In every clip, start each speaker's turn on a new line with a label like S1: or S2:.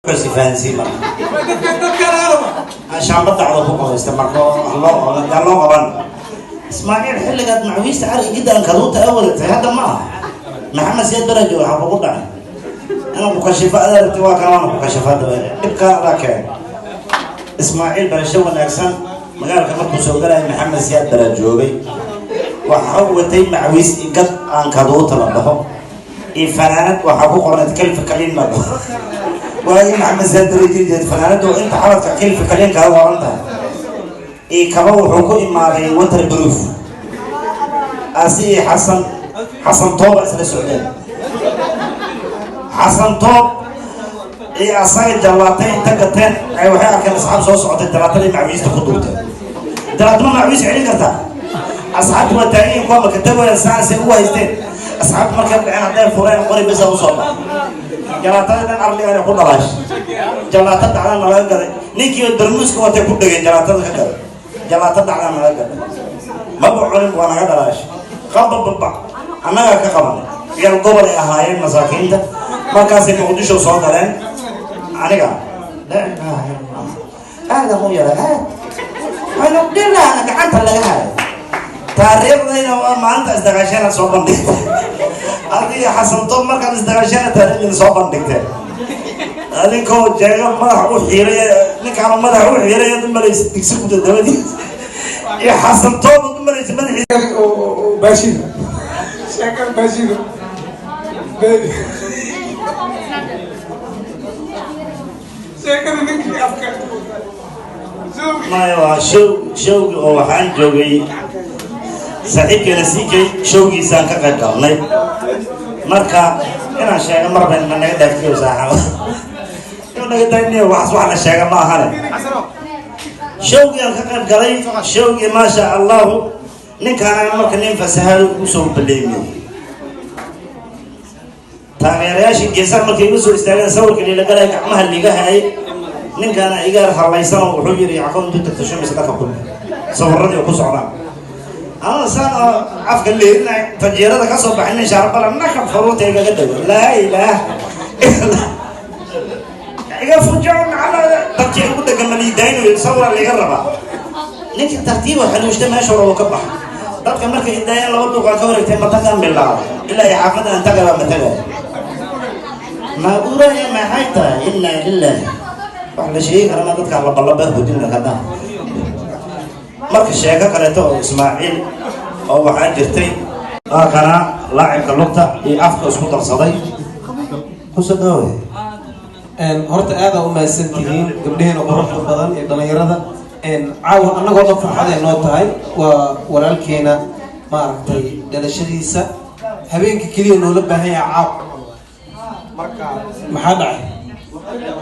S1: Fahansiin marka shaamba dacdo ku qabaysta marka loo yaa loo qaban. Ismaaciil, xilligaad macawiista cari jiddan kaduuta a wadatay hadda ma aha. Maxamed Siyaad Barajo waxaa kugu dhacay inuu ku kashifo adaa rabti, waa kana waana ku kashifa. Hadda dhibkaa adaa keenay. Ismaaciil, barasho wanaagsan. Magaalka markuu soo galaya Maxamed Siyaad Baraa joogay. Waxa watay macawiis gad aan kaduuta la dhaho iyo fanaanad waxaa ku qornayd "kelfi kaliin" la dhaho. Waagi Maxamed Siyaad Bare jiri jiray fanaanadu inta xabadka "kelfi kaliin" kaga qoran tahay iyo kaba. Wuxuu ku imaaday water proof. Asi iyo Xasan Tooba isla socdeen. Xasan Toob iyo asaga jallaatay inta gateen ay waxay arkeen asxaab soo socotay, jalaatadii macawiista ku duubteen. Jalaatama macawiis celin kartaa? Asxaabtu waa taagan yihiin, kuwa makatagooya saasay ugu haysteen. Asxaabtu markay dhaceen, hadday fureen, qori bisa usoo baxay. Jalaatada dhan arligan ku dhalaash, jalaato dhacda nalaga gaday. Ninkii darmuuska watay ku dhegeen, jalaatada ka gaday. Jalaato dhacda nalaga gaday, maba cunin, waa naga dhalaash qabababa. Annagaa ka qabanay. Ciyaal gobol ay ahaayeen masaakiinta. Markaasay Muqdisho soo galeen. Aniga laa ilaaha illa Allah, aadan u yara aad waxaynu dhinaca gacanta laga hayo. Taariikhdayna waa maalinta isdagaasheena soo bandhigtay adiga Xasan Toob. Markaad isdagaasheena taariikhdayna soo bandhigteen, adinkoo jeega madaxa u xiiray, ninkaana madaxa u xiiray aad u malaysa digsi kuda dabadiisa, iyo Xasan Toob aad u malaysa madaxiisa.
S2: Baashida, sheekada baashida, sheekada ninkii afka.
S1: Maya, waa show, showgi oo waxaan joogay saaxiibkeena CK, showgiisaan ka qayb galnay. Marka inaan sheego marba ma naga dhaaftiyo saaxaba inuu naga daayniyo. Waxaas wax la sheega ma ahane. Showgii aan ka qayb galay, showgii, maasha Allahu, ninkaana marka nin fasahaad ugu soo baleemiyey. Taageerayaashii geesaha markay igu soo istaageen, sawirka liila galay, gacmaha liiga hayay, ninkaana iga hallaysan oo wuxuu yidhi, "Yacqoob, intuu tagto shumis dhaka ku sawiradii ku socdaan." Ama saan oo afka leerinay, fajeerada ka soo baxay, nin shaarbala nakab faruurta igaga dhago. Laa ilaah, iga fujo macala dadkii ugu dhegan maliidaynayo, sawira liiga rabaa. Ninkii tartiiba xaluushta meesha hore uu ka baxa. Dadka markay idaayeen, laba duuqaa ka wareegtay, matagaan bilaabay ilaa iyo xaafadda aan tagay. Baa matagaya mauraya, maxay tahay? Inaa lillahi, wax la sheegi karana dadka labalaba hudin kada. Marka sheeko kaleeto oo Ismaaciil oo waxaa jirtay, waa kana laacibka lugta iyo afka isku darsaday kusoo dhawe.
S3: Horta aada u mahadsan tihiin gabdhaheena quruxda badan iyo dhalinyarada. Caawa annagoo dhan farxad ay noo tahay. Waa walaalkeena, maaragtay, dhalashadiisa habeenka keliya noola baahan yahay caaw. Marka maxaa dhacay?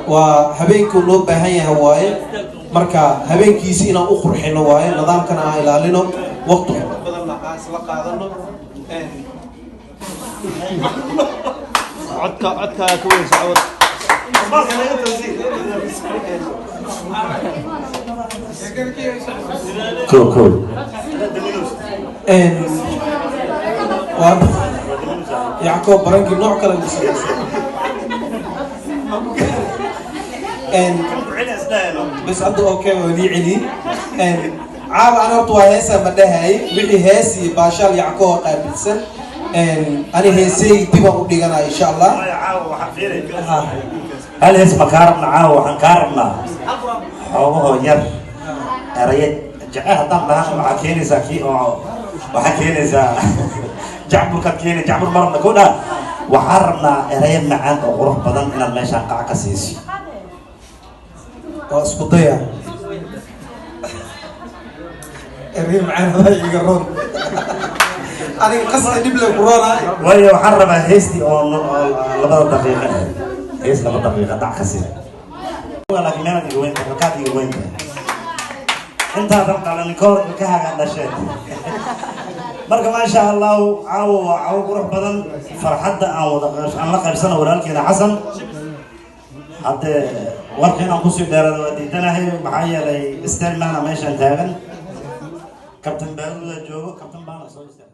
S3: Waa habeenkuu noo baahan yahay waaye. Marka habeenkiisi inaan u qurxino waaye, nidaamkana aan ilaalino, waqti qurux badanna aan isla qaadano.
S4: Codka, codkaaga ka weyn socod.
S1: Ko ko.
S3: Waa Yacqoob barankii nooc kale ugu samaysan. Bas hadda okay, waa lii celiyey. Caawa ana horta waa heesaa ma dhahay. Wixii hees iyo baashaal Yacqoob oo qaabilsan, ani heesey dibaan u dhiganaa, insha Allah.
S1: Hal hees ma kaa rabna caawa? Waxaan kaa rabnaa xoogahoo yar eraye jecel. Haddaan dhahan, waxaa keenaysaa kii oo waxaa keenaysaa jacburkaad keeni. Jacbur ma rabna ko dhaa. Waxaan rabnaa eraye macaan oo qurux badan inaad meeshaan qac ka siiso.
S3: Waa isku daya. Erey macaan adaa iga roon, aniga qasdi dhib le ku roonaay.
S1: Waayo, waxaan rabaa heestii oo 2da daqiiqo ahayd, hees 2 daqiiqa dhac ka sii. Laakiin meelaad iga weyn tahay, halkaad iga weyn tahay, intaadan dhalanin ka hor ilkahaaga dhasheen. Marka maasha Allahu, caawo waa caawo qurux badan. Farxadda aan wada aan la qaybsano walaalkeena Xasan. Haddee warka inaan kusii dheerada waa diidanahay, maxaa yeelay stelmana meeshaan taagan, kabtan Baaruuda joogo, kabtan baana soo istaagay.